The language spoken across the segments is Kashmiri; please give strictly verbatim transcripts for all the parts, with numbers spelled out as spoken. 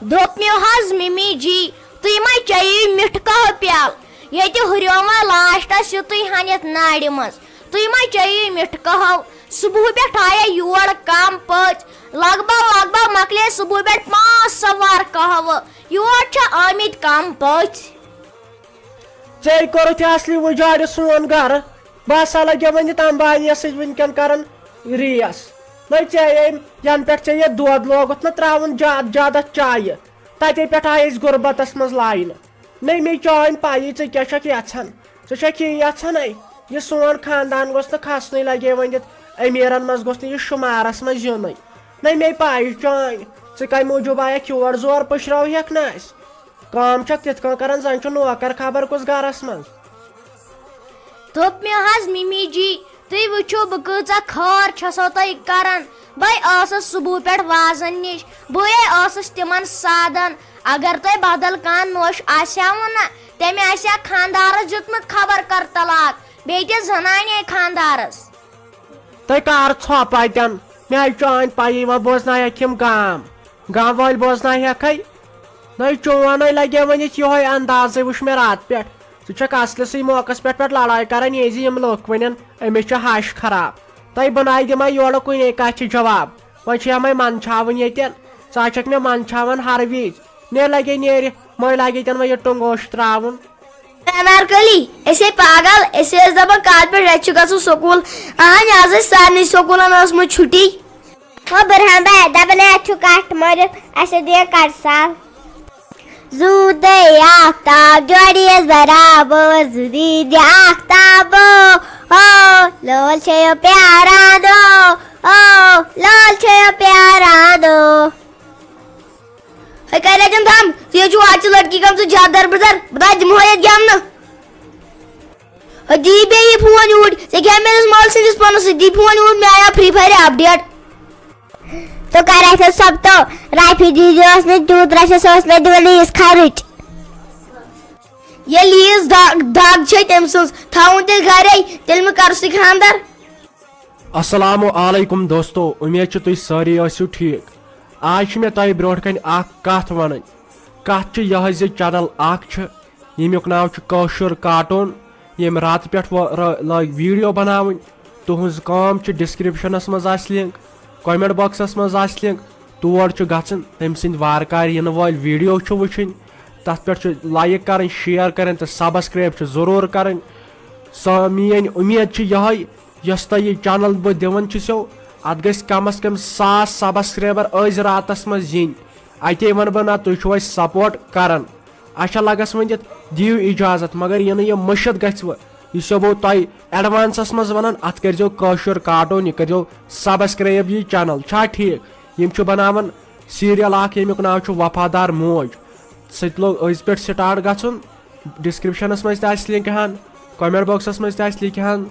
دوٚپ مےٚ حظ، مِمی جی، تُہۍ ما چیٚیِو مِٹھٕ قہوٕ پیالہٕ؟ ییٚتہِ ہُریو وۄنۍ لاسٹس یُتُے ہنٮ۪تھ نارِ منٛز۔ تُہۍ ما چیٚیِو مِٹھٕ قہوٕ؟ صبحہٕ پٮ۪ٹھ آیے یور کم پٔژھۍ۔ لگ بگ، لگ بگ مۄکلے صبحہٕ پٮ۪ٹھ پانٛژھ سوار قہوٕ۔ یور چھِ آمٕتۍ کم پٔژھۍ۔ ژےٚ کوٚرُتھ یہِ اصلی وُجارِ سون گرٕ۔ بہٕ ہسا لگے وۄنۍ یہِ تمبانیَس سۭتۍ وٕنکٮ۪ن کران ریس۔ نٔے ژےٚ ییٚمۍ، ینہٕ پٮ۪ٹھ ژےٚ یہِ دۄد لوگُتھ نہ تراوُن زیادٕ زیادٕ اَتھ چایہِ، تتے پٮ۪ٹھ آیہِ أسۍ غربتس منٛز لاینہٕ۔ نٔے مے چٲنۍ پَیی ژٕ کیٛاہ چھکھ یژھان۔ ژٕ چھکھ یی یژھان اے، یہِ سون خاندان گوٚژھ نہٕ کھسنُے، لگے وۄنۍ یتھ امیٖرن منٛز گوٚژھ نہٕ یہِ شُمارس منٛز یُنُے۔ نٔے مے پَیی چٲنۍ، ژٕ کمہِ موٗجوٗب آیکھ یور؟ زور پُشراوہکھ نہ اَسہِ۔ کٲم چھکھ تِتھ کٔنۍ کران، زن چھُ نوکر خبر کُس گرس منٛز۔ دوٚپ مےٚ حظ، مِمی جی، تُہۍ وٕچھِو بہٕ کۭژاہ خٲر چھسو تۄہہِ کران۔ بہٕ ٲسٕس صبحہٕ پٮ۪ٹھ وازن نِش، بٕے ٲسٕس تِمن سادن۔ اگر تۄہہِ بدل کانٛہہ نوٚش آسہِ ہاوُن نا، تٔمۍ آسہِ ہا خانٛدارس دیُتمُت خبر کر طلاق، بیٚیہِ تہِ زنانے خانٛدارس۔ تۄہہِ کر ژھۄپ اتٮ۪ن؟ مےٚ حظ چھُ أہنٛدِ پَیی، وۄنۍ بوزناوہکھ یِم گام، گام وٲلۍ بوزناوہکھے۔ نٔے چون نٔے لگے وۄنۍ یہِ یِہوے اندازٕے، وٕچھ مےٚ راتہٕ پٮ۪ٹھ۔ ژٕ چھکھ اصلسٕے موقعس پٮ۪ٹھ پٮ۪ٹھ لڑٲے کران، یہِ زِ یِم لُکھ ونن أمِس چھُ ہش خراب۔ تۄہہِ بناے دِمے یورٕ کُنے کتھِ جواب، وۄنۍ چھِ ہمے منٛدچھاوٕنۍ ییٚتٮ۪ن۔ ژٕ ہا چھکھ مےٚ منٛدچھاوان ہر وِزِ۔ نیر لگے نیرِ، مٔنٛزۍ لگے تن وۄنۍ یہِ ٹوٚنٛگ اوش تراوُن۔ انارکلی، أسۍ ہے پاگل، أسۍ ٲسۍ دپان کتھ پٮ۪ٹھ اَسہِ چھُ گژھُن سکوٗل۔ اہن، آز ٲسۍ سارنٕے سکوٗلن ٲسمٕژ چھُٹی۔ ہو برہان بھائی، دپان ہے اَسہِ چھُ کٹھ مٲرِتھ، اَسہِ دِیِو کٹھ سال۔ زُو دے آفتاب جوڑیس برابر، زُو دی دِ آفتابو۔ او، لول چھیو پیاران دو، او، لول چھیو پیاران دو۔ ہے کَرِ اَتٮ۪ن تھام، ژٕ یے چھُ اَتہِ چھِ لٔڑکی گٔمژٕ زیادٕ دربٕدر، بہٕ تہِ دِمہٕ ہو ییٚتہِ گٮ۪ونہٕ۔ ہے دِ بیٚیہِ یہِ فون یوٗرۍ، ژےٚ کیٛاہ میٛٲنِس مٲلۍ سٕنٛدِس فونَس سۭتۍ؟ دِ فون یوٗرۍ، مےٚ آیو Free Fire update۔ تو کر ایسا سب تو، رافی دیدی اوس مےٚ تیوٗت رَچھَس، سۄ ٲس مےٚ دِوان یِژھ خرٕچ۔ ییٚلہِ یِژھ دَگ، دَگ چھے تٔمۍ سٕنٛز، تھاوُن تیٚلہِ گَرے، تیٚلہِ مہٕ کَرُس سۭتۍ خانٛدر۔ السلام علیکم دوستو، امید چھِ تُہۍ سٲری ٲسِو ٹھیٖک۔ آز چھِ مےٚ تۄہہِ برونٛٹھ کنہِ اکھ کتھ ونٕنۍ۔ کتھ چھِ یِہے زِ channel اکھ چھِ، ییٚمیُک ناو چھُ کٲشُر کارٹون، ییٚمۍ راتہٕ پٮ۪ٹھ وۄنۍ رٲ-، لٲگۍ video بناوٕنۍ۔ تُہنٛز کٲم چھِ، descriptionس منٛز آسہِ link، comment boxس منٛز آسہِ link، تور چھُ گژھُن، تٔمۍ سٕنٛدۍ وارٕ کارٕ یِنہٕ وٲلۍ video چھِ وٕچھِنۍ۔ تتھ پٮ۪ٹھ چھُ like کرٕنۍ، share کرٕنۍ تہٕ subscribe چھُ ضروٗر کرٕنۍ۔ سۄ میٲنۍ امید چھِ یِہے، یۄس تۄہہِ یہِ channel بہٕ دِوان چھُسو، اتھ گژھِ کم از کم ساس subscriber أزۍ راتس منٛز یِنۍ۔ اتے ونہٕ بہٕ، نہ تُہۍ چھِو اسہِ support کران۔ اچھا لگس ؤنِتھ، دِیِو اجازت، مگر یہِ نہٕ یہِ مٔشِتھ گژھِ وۄنۍ، یُس سو بہٕ تۄہہِ advanceس منٛز ونان، اتھ کٔرزیو کٲشُر کارٹون، یہِ کٔرزیو subscribe یہِ channel، چھا ٹھیٖک؟ یِم چھِ بناوان serial اکھ، ییٚمیُک ناو چھُ وفادار موج۔ سُہ تہِ لوٚگ أزۍ پٮ۪ٹھ start گژھُن۔ Descriptionس منٛز تہِ آسہِ link ہن، comment boxس منٛز تہِ آسہِ link ہن۔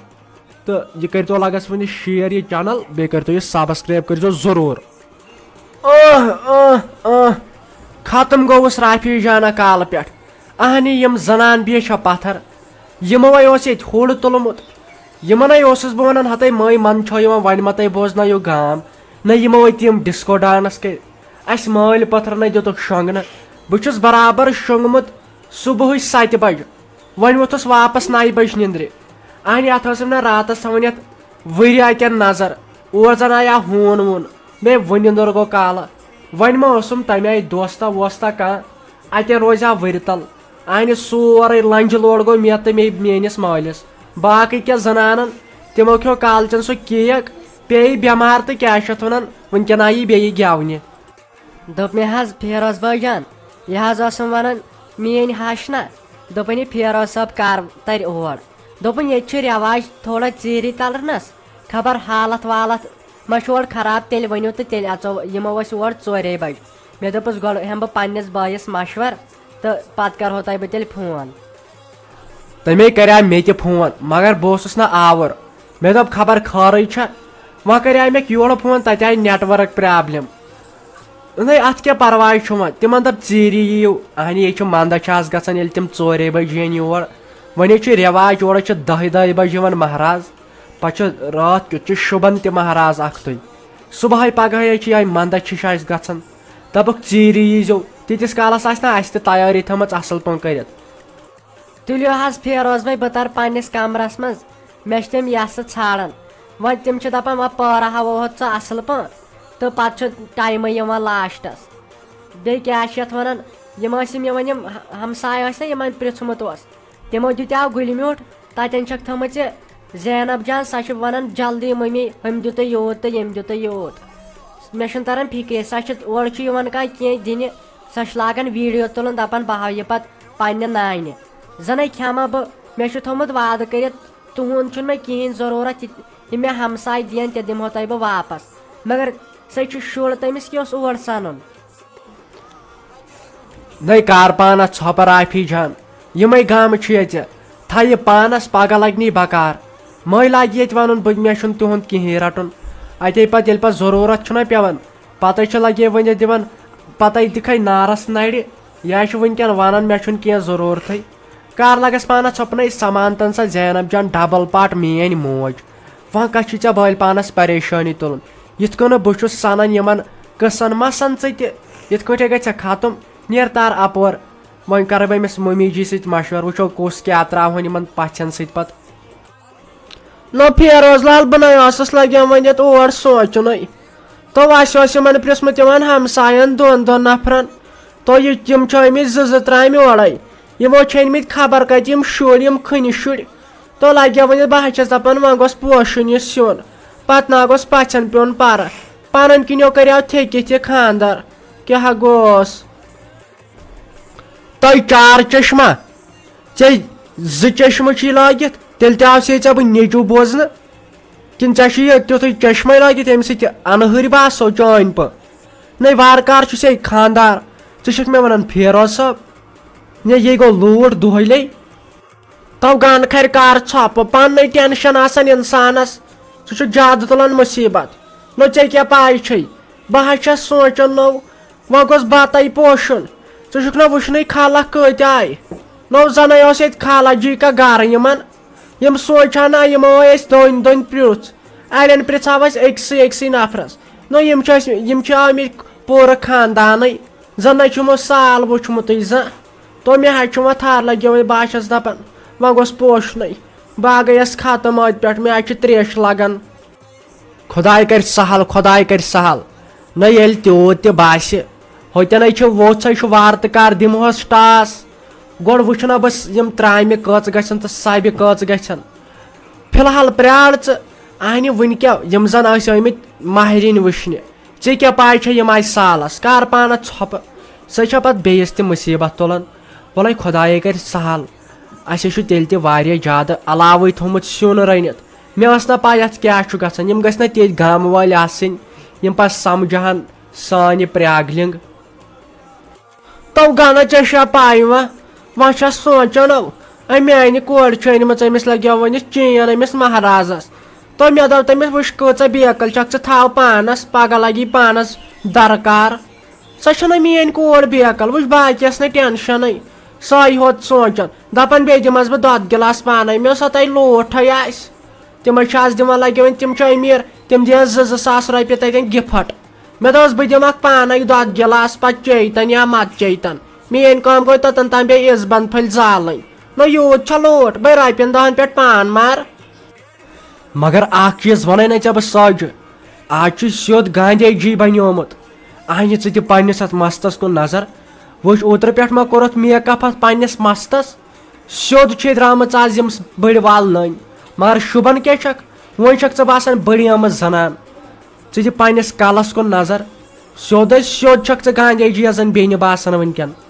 تہٕ یہِ کٔرۍتو لگس وۄنۍ share یہِ channel، بیٚیہِ کٔرۍتو یہِ subscribe، کٔرۍزیو ضروٗر۔ آہ، آہ، آہ۔ ختم گوٚوُس رافی جانا کالہٕ پٮ۪ٹھ۔ اہنہِ، یِم زنان بیٚیہِ چھےٚ پتھر۔ یِموے اوس ییٚتہِ ہوٚڑ تُلمُت۔ یِمنے اوسُس بہٕ ونان، ہتے مٲے من چھو یِوان، وۄنۍ ما تۄہہِ بوزنٲیِو گام۔ نہ یِموے تِم disco dance کٔرۍ۔ اسہِ مٲلۍ پتھر نہ دِتُکھ شۄنٛگنہٕ۔ بہٕ چھُس برابر شۄنٛگمُت۔ صبحٕچ ستہِ بجہِ۔ وۄنۍ ووٚتھُس واپس نَیہِ بجہِ نِندرِ۔ اہنہِ، اتھ ٲسٕم نہ راتس تھاوٕنۍ یتھ ؤری اتٮ۪ن نظر۔ اور زن آیا ہوٗن ووٗن۔ مےٚ وُنہِ نُر گوٚو کالہٕ۔ وۄنۍ ما اوسُم تمہِ آیہِ دوستا ووستا کانٛہہ۔ اتٮ۪ن روزِ ہا ؤرۍ تل۔ اہنہِ، سورُے لنجہِ لوڑ گوٚو مےٚ تہٕ مےٚ میٲنِس مٲلِس۔ باقٕے کیٛاہ زنانن، تِمو کھیوٚو کالچن سُہ کیک، پیٚیہِ بٮ۪مار تہٕ کیٛاہ چھِ اتھ ونان، وٕنکٮ۪ن آیہِ بیٚیہِ گٮ۪ونہِ۔ دوٚپ مےٚ حظ، فیروز بٲے جان، یہِ حظ ٲسٕم وَنان، میٛٲنۍ ہَش نہ، دوٚپُن، یہِ فیروز صٲب کَر تَرِ اور؟ دوٚپُن، ییٚتہِ چھُ رٮ۪واج تھوڑا ژیٖری تَلرنَس، خبر حالت والت ما چھُ اورٕ خراب، تیٚلہِ ؤنِو تہٕ تیٚلہِ اَژو، یِمو أسۍ اور ژورے بَجہِ۔ مےٚ دوٚپُس، گۄڈٕ ہٮ۪مہٕ بہٕ پنٛنِس بٲیِس مَشوَر تہٕ پَتہٕ کَرہو تۄہہِ بہٕ تیٚلہِ فون۔ تٔمے کریٛاو مےٚ تہِ فون، مگر بہٕ اوسُس نہٕ آوُر۔ مےٚ دوٚپ، خبر خٲرٕے چھا۔ وۄنۍ کریٛاو مےٚ یورٕ فون، تَتہِ آیہِ network problem۔ نَے، اَتھ کیٛاہ پرواے چھُ وۄنۍ؟ تِمن دوٚپ، ژیٖری یِیِو۔ اہنہِ، یے چھُ منٛدچھ آز گژھان، ییٚلہِ تِم ژورے بجہِ یِن یور۔ وۄنۍ چھُ رٮ۪واج، یورٕ چھُ دَہہِ دَہہِ بجہِ یِوان مہراز۔ پتہٕ چھُ راتھ کیُتھ چھُ شوٗبان تہِ مہراز اکھتُے۔ صبحٲے پگہٲے چھُ یِہوٚے منٛدچھ ہِش اَسہِ گژھان۔ دوٚپُکھ، ژیٖری ییٖزیو، تیٖتِس کالس آسہِ نہ اَسہِ تہِ تیٲری تھٲمٕژ اَصٕل پٲٹھۍ کٔرِتھ۔ تُلِو حظ فیروز بھائی، بہٕ تَرٕ پنٛنِس کَمرَس منٛز۔ مےٚ چھِ تِم یَسہٕ ژھانٛڈان۔ وۄنۍ تِم چھِ دَپان، وۄنۍ پٲراوہوتھ ژٕ اَصٕل پٲٹھۍ۔ تہٕ پَتہٕ چھُ ٹایمٕے یِوان لاسٹَس۔ بیٚیہِ کیٛاہ چھِ یَتھ وَنان، یِم ٲسۍ یِم یِوان، یِم ہ-، ہمساے ٲسۍ نہ یِمَن پرٛژھمُت اوس، تِمو دیُتیٛاو گُلہِ میوٗٹھ۔ تَتٮ۪ن چھَکھ تھٲومٕژ یہِ زینب جان، سۄ چھِ وَنان جلدی، مٔمی، ہُمۍ دیُتُے یوٗت تہٕ ییٚمۍ دیُتُے یوٗت۔ مےٚ چھُنہٕ تَران فِکرے، سۄ چھِ اورٕ چھُ یِوان کانٛہہ کینٛہہ دِنہِ، سۄ چھِ لاگان ویٖڈیو تُلُن، دَپان بہٕ ہاوٕ یہِ پَتہٕ پننہِ نانہِ۔ زَنَے کھٮ۪مہٕ بہٕ، مےٚ چھُ تھوٚمُت وعدٕ کٔرِتھ، تُہُنٛد چھُنہٕ مےٚ کِہیٖنۍ ضروٗرت، یہِ، یہِ مےٚ ہمساے دِین، تہِ دِمہو تۄہہِ بہٕ واپس۔ مگر سُہ چھُ شُر، تٔمِس کیٛاہ اوس اور سَنُن؟ نَے کار پانہ ژھۄپہٕ رافی جان، یِمَے گامہٕ چھِ ییٚتہِ، تھاو یہِ پانَس، پگاہ لَگہِ نہٕ یہِ بکار۔ مٔنٛزۍ لاگہِ ییٚتہِ وَنُن، بہٕ، مےٚ چھُنہٕ تِہُنٛد کِہیٖنۍ رَٹُن۔ اَتے پَتہٕ ییٚلہِ پَتہٕ ضروٗرت چھُنہ پٮ۪وان، پَتَے چھِ لَگے ؤنِتھ دِوان، پَتَے دِکھَے نارَس نَرِ۔ یا چھُ وٕنکٮ۪ن وَنان، مےٚ چھُنہٕ کینٛہہ ضروٗرتھٕے۔ کر لَگَس پانَس ژھۄپنَے، سَمان تَن سۄ زینب جان ڈبل پاٹ میٛٲنۍ موج۔ وۄنۍ کَتھ چھُے ژےٚ بٲلۍ پانَس پریشٲنی تُلُن؟ یِتھ کٔنۍ نہٕ بہٕ چھُس سَنان یِمَن قٕصَن مَسَن ژٕ تہِ، یِتھ کٔنۍ ہے گژھِ ژےٚ ختم۔ نیر تار اَپور، وۄنۍ کَرٕ بہٕ أمِس مٔمی جی سۭتۍ مَشوَرٕ، وٕچھو کُس کیٛاہ ترٛاوہون یِمَن پَژھٮ۪ن سۭتۍ پَتہٕ۔ نو فیروز لال، بہٕ نے اوسُس لگیومُت یتھ اور سونچُنے۔ تو اسہِ اوس یِمن پرژھمُت، یِمن ہمساین دۄن دۄن نفرن۔ تو یہِ، یِم چھِ آمٕتۍ زٕ زٕ ترامہِ اورے۔ یِمو چھِ أنمٕتۍ خبر کتہِ یِم شُرۍ، یِم کھٔنہِ شُرۍ۔ تو لگیومُت، بہٕ ہا چھَس دپان، وۄنۍ گوٚژھ پوشُن یہِ سیُن۔ پتہٕ نا گوٚژھ پژھٮ۪ن پیوٚن پرٕ۔ پنٕنۍ کِنیو کریاو تھیٚکِتھ یہِ خاندر۔ کیٛاہ گوٚوس؟ تۄہہِ چار چشمہ، ژےٚ زٕ چشمہٕ چھی لٲگِتھ، تیٚلہِ تہِ آو سے ژےٚ بہٕ نیٚچوٗ بوزنہٕ؟ کِنہٕ ژےٚ چھُے یہِ تیُتھُے چشمَے لٲگِتھ، ییٚمہِ سۭتۍ اَنہٕ ہٕرۍ باسو چٲنۍ پٲٹھۍ؟ نَے وارٕ کار چھُ سے خاندار، ژٕ چھُکھ مےٚ وَنان فیروز صٲب؟ نَے یے گوٚو لوٗٹھ دۄہلے۔ تو گن کھرِ کار ژھۄپہٕ، پننُے ٹینشن آسان انسانس، سُہ چھُ زیادٕ تُلان مُصیبت۔ نو ژےٚ کیٛاہ پاے چھے، بہٕ ہا چھَس سونچان نو، وۄنۍ گوٚژھ بتَے پوشُن۔ ژٕ چھُکھ نہ وٕچھنُے خلق کۭتۍ آے۔ نو زنَے اوس ییٚتہِ خالہ جی کا گرٕ یِمن، یِم سونچہٕ ہا نہ یِمو أسۍ دٔنۍ دٔنۍ پرٛژھ، اَڑٮ۪ن پرٛژھاو اَسہِ أکسٕے أکسٕے نفرس۔ نو یِم چھِ اَسہِ، یِم چھِ آمٕتۍ پوٗرٕ خاندانٕے۔ زَن نَے چھُ یِمو سال وُچھمُتٕے زانٛہہ۔ تو مےٚ حظ چھُ وۄنۍ تھر لگیومُت، بہٕ حظ چھَس دَپان وۄنۍ گوٚژھ پوشنُے۔ بہٕ ہا گٔیَس ختم أتھۍ پٮ۪ٹھ، مےٚ حظ چھِ تریش لگان۔ خۄداے کَرِ سہل، خۄداے کَرِ سہل۔ نہ ییٚلہِ تیوٗت تہِ باسہِ، ہوٚتٮ۪نَے چھِ ووٚژھ، ہے چھُ وارٕ تہٕ کار دِمہوس ٹاس۔ گۄڈٕ وٕچھٕ نہ بہٕ یِم ترٛامہِ کٔژ گژھن تہٕ سَبہِ کٔژ گژھن۔ فی الحال پرٛار ژٕ، اہنہِ وٕنہِ کیٛاہ، یِم زَن ٲسۍ آمٕتۍ ماہرِنۍ وٕچھنہِ۔ ژےٚ کیٛاہ پاے چھےٚ یِم آیہِ سالس؟ کر پانس ژھۄپہٕ، سۄ چھےٚ پتہٕ بیٚیِس تہِ مُصیبت تُلان۔ وَلَے خۄدایے کرِ سہل، اَسہِ چھُ تیٚلہِ تہِ واریاہ زیادٕ علاوٕے تھوٚمُت سیُن رٔنِتھ۔ مےٚ ٲس نہ پاے یَتھ کیٛاہ چھُ گژھان، یِم گٔژھۍ نہ تیٚتۍ گامہٕ وٲلۍ آسٕنۍ، یِم پتہٕ سمجھہن سانہِ پرٛاگلِنٛگ۔ تو گانا ژےٚ چھا پاے وۄنۍ؟ وۄنۍ چھَس سونٛچان، او، أمۍ میٛانہِ کورِ چھِ أنمٕژ، أمِس لَگیو وۄنۍ چین أمِس مہرازَس۔ تو مےٚ دوٚپ تٔمِس، وٕچھ کۭژاہ بیکٕل چھَکھ ژٕ، تھاو پانَس، پَگاہ لَگی پانَس درکار۔ سۄ چھَنہ میٛٲنۍ کور بیکٕل، وٕچھ باقیَس نہٕ ٹٮ۪نشَنٕے۔ سۄے ہوت سونٛچان، دَپان بیٚیہِ دِمَس بہٕ دۄدٕ گِلاس پانَے، مےٚ اوس ہَتَے لوٹھَے آسہِ۔ تِمَے چھِ آز دِوان لَگیوٕنۍ، تِم چھِ أمیٖر، تِم دِیَس زٕ زٕ ساس رۄپیہِ تَتٮ۪ن گِفٹ۔ مےٚ دوٚپُس، بہٕ دِمہٕ اَکھ پانَے دۄدٕ گِلاس، پَتہٕ چیٚیہِ تَن یا مَتہٕ چیٚیہِ تَن۔ میٲنۍ کٲم گٔے توٚتن تام بیٚیہِ عزبن پھٔلۍ زالٕنۍ۔ نہ، یوٗت چھا لوٗٹھ؟ بے رۄپین دہن پٮ۪ٹھ پان مار۔ مگر اکھ چیٖز ونے نہ ژےٚ بہٕ سجہِ، آز چھُ سیوٚد گاندھی جی بنیومُت۔ اہنہِ، ژٕ تہِ پننِس اتھ مستس کُن نظر۔ وٕچھ، اوترٕ پٮ۪ٹھ ما کوٚرُتھ میک اپ اتھ پننِس مستس؟ سیوٚد چھے درامٕژ آز یِم بٔڑۍ والنٲنۍ۔ مگر شوٗبان کیٛاہ چھکھ؟ وۄنۍ چھکھ ژٕ باسان بٔڑیمٕژ زنان۔ ژٕ دِ پننِس کلس کُن نظر۔ سیوٚد ہے سیوٚد چھکھ ژٕ گاندھی جی یس زن بیٚنہِ باسان وٕنکٮ۪ن۔